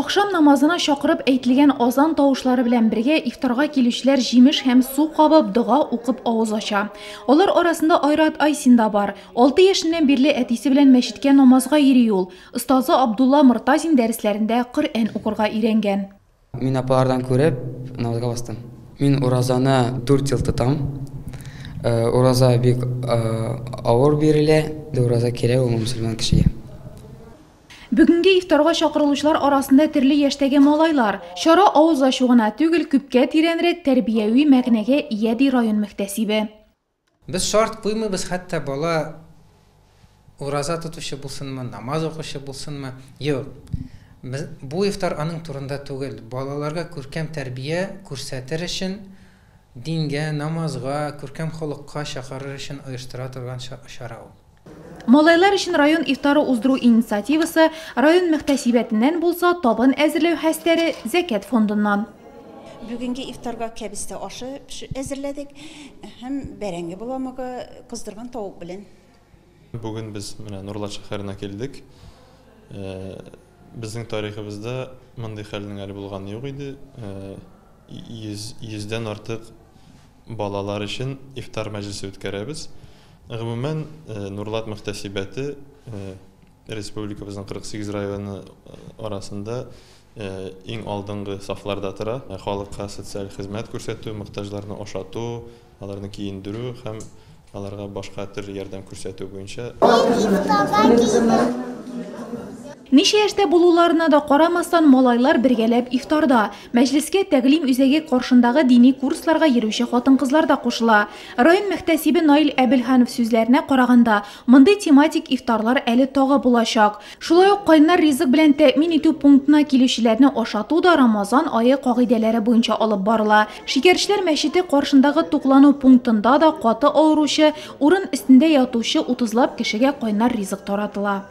Ахшам намазына чакырып әйтелгән азан тавышлары белән бергә ифтарга килүчеләр җимеш һәм су кабып, дога укып авыз ача. Алар арасында Айрат Айсин да бар. 6 яшеннән бирле әтисе белән мәчеткә намазга йөри ул. Остазы Абдулла Мортазин дәресләрендә Коръән укырга өйрәнгән. Мин апалардан күреп намазга бастым. Мин уразаны 4 ел тотам. Ураза бик авыр бирелә. Ураза кирәк ул мөселман кешегә. Бүгенге ифтарга чакырылучылар арасында төрле яшьтәге малайлар. Чара авыз ачу гына түгел, күпкә тирәнрәк тәрбияви мәгънәгә ия, ди район мөхтәсибе. Без шарт куймыйбыз, хәтта бала ураза тотучы булсынмы, намаз укучы булсынмы. Юк. Без, бу ифтар аның турында түгел. Балаларга күркәм тәрбия күрсәтер өчен, дингә, намазга, күркәм холыкка чакырыр өчен оештыра торган чара ул. Малайлар өчен район ифтары уздыру инициативасы район мөхтәсибәтеннән булса, табын әзерләү хәстәре Зәкят фондыннан. Бүгенге ифтарга кәбестә ашы әзерләдек һәм бәрәңге боламыгы кыздырган тавык белән. Бүген без менә Нурлат шәһәренә килдек. Безнең тарихыбызда мондый хәлнең әле булганы юк иде. 100-дән артык балалар өчен ифтар мәҗлесе үткәрәбез. Гомумән, Нурлат мөхтәсибәте республикабызның 48 районы арасында иң алдынгы сафларда тора. Халыкка социаль хезмәт күрсәтү, мохтаҗларны ашату, аларны киендерү һәм аларга башка төр ярдәм күрсәтү буенча. Ничә яшьтә булуларына да карамастан, малайлар бергәләп ифтарда. Мәҗлескә тәгълим үзәге каршындагы дини курсларга йөрүче хатын-кызлар да кушыла. Район мөхтәсибе Наил Әбелханов сүзләренә караганда, мондый тематик ифтарлар әле тагы булачак. Шулай ук кайнар ризык белән тәэмин итү пунктына килүчеләрне ашату да Рамазан ае кагыйдәләре буенча алып барыла. Шикәрчеләр мәчете каршындагы туклану пунктында да каты авыручы, урын өстендә ятучы 30лап кешегә кайнар ризык таратыла.